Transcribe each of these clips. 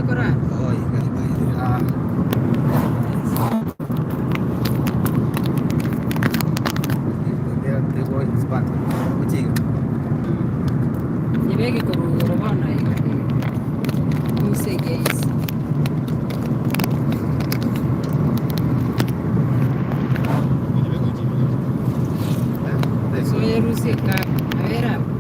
korara. Oh, iga iga iga. Nyebeke korwa igoro bono iga. Use egeisi. Soyerusie ekabu. Abere abwo.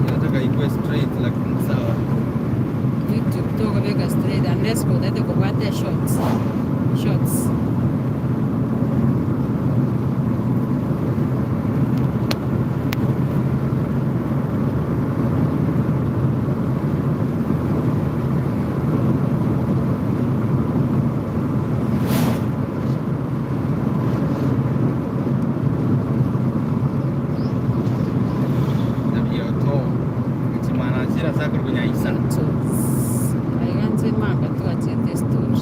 Nataka ikuwe straight lakini sawa. YouTube tokobeka straight unless kotagete kobwata eshorts. Shorts. Nabioto. Chimana chira zakuri kunyaisa. Aiga inche manga twachete estory.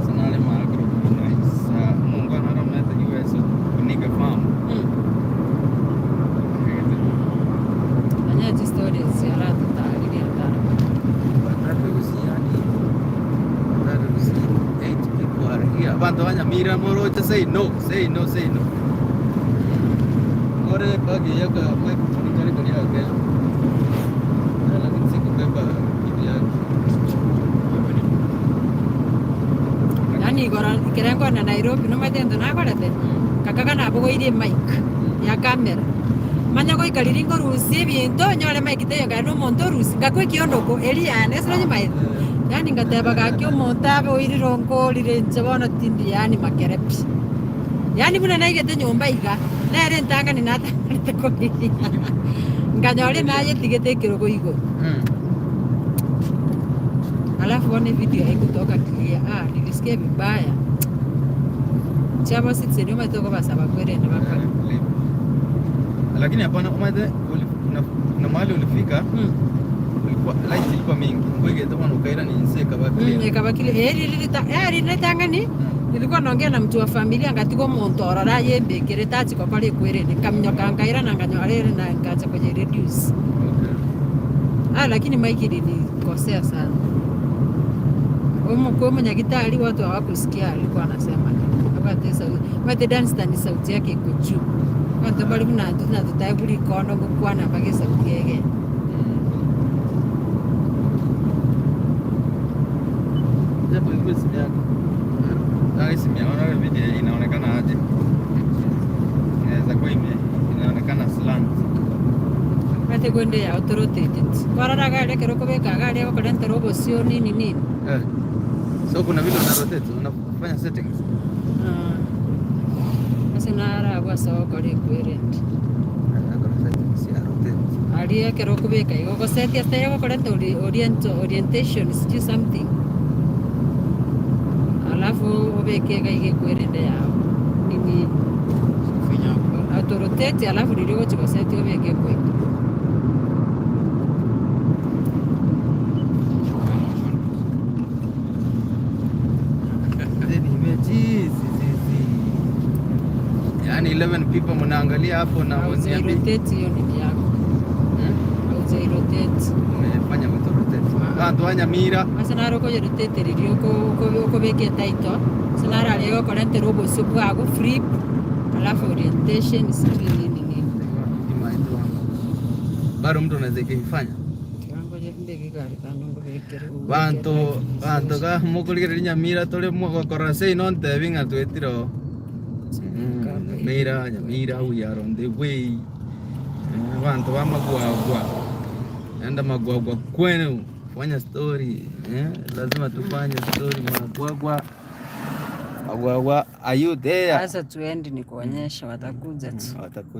Sanale mara kuri kunyaisa. Mungu anaramete US kunika farm. Onye chistory chiaratotaririe atara. Batatu gusiani. Batatu gusi. Eight people are here. Abantu banyamira moroche say no, say no, say no. Ore bagi yaka microphone kari kari yake. Lakini sikubeba kitu yake. Yaani igoro ekero nkogenda Nairobi nomanyete egento nakorete, kakaga nabogoirie emic ya camera, manya goika riria nkorusia ebinto nyore mic teiyo nkare na omonto orusia, ngakwa ekiondoko eria yane ase nonyimaete, yaani ngateba gaki omonto abe oirire onkorire inche bono tindi yaani makere pi. Yaani buna naigete nyomba iga, nere entang'ani natang'anete korigia, nkanyora nayetigete ekerogo igoro. Alafu bono evideo haikutoka clear, ah nilisikia vibaya. Chiabo citizen omanyete okobasaba kwerende bakore. Lakini hapana, omanyete kuna kuna mahali ulifika ulikuwa light ilikuwa mingi ngoigete bono ukaira ni inse ekaba clear. Ekaba clear eh riri rita eh riri ritang'ani nilikuwa naongea na mtu wa familia ngatiga omonto ororo ayembekere tachi gokora ekwerende nkaminyoka nkairana nkanyora ere na nkacha koye reduce. Okay. Ah lakini Mike ilinikosea sana. Omo kwa omonyagitari watu hawakusikia alikuwa anasema nini. Abwate esauti, omanyete Danstan sauti yake iko juu. Abanto mbare buna intwe buna totaebwa rikono gokwana mpaka esauti egende. Japo ilikuwa simu yako. Ah, hii simu yangu naona video inaonekana aje? Inaweza kuwa ime inaonekana slant. Omanyete kwende yao toroteteti. Kwarora iga aria ekero okobeka iga aria egokorentera obosio nini nini. Eh. So kuna vile una rotate, unafanya settings. Ah. Ase naro abwo ase ogokora ekwerende. Eh, kuna settings ya rotate. Aria ekero okobeka igo ogosetia ase egokorenta ori orient orientation sijui something. Alafu obeke iga iga ekwerende yao nini auto rotate alafu riria ogochi gosetia obeke ekoika. Yaani 11 people mnaangalia hapo na mniambie. Haujairotate hiyo nini yako. Hmm? Haujairotate. Nimefanya auto rotate. Bantu ba Nyamira. Ase naro okoyerotate riria okobeka etitle, ase naro aria egokorentera obosio bwago flip, alafu orientation sijui nini nini. Bado mtu anaweza ikaifanya. Banto banto ga mokorigereria Nyamira tore mogokora seino ntebi ng'a twetire oo. Nyamira Nyamira we are on the way. Abanto ba Magwagwa, enda Magwagwa kwenu fanya story eh, lazima tufanye story Magwagwa. Magwagwa are you there? Sasa tuendi nikuonyesha watakuja tu. Watakuja.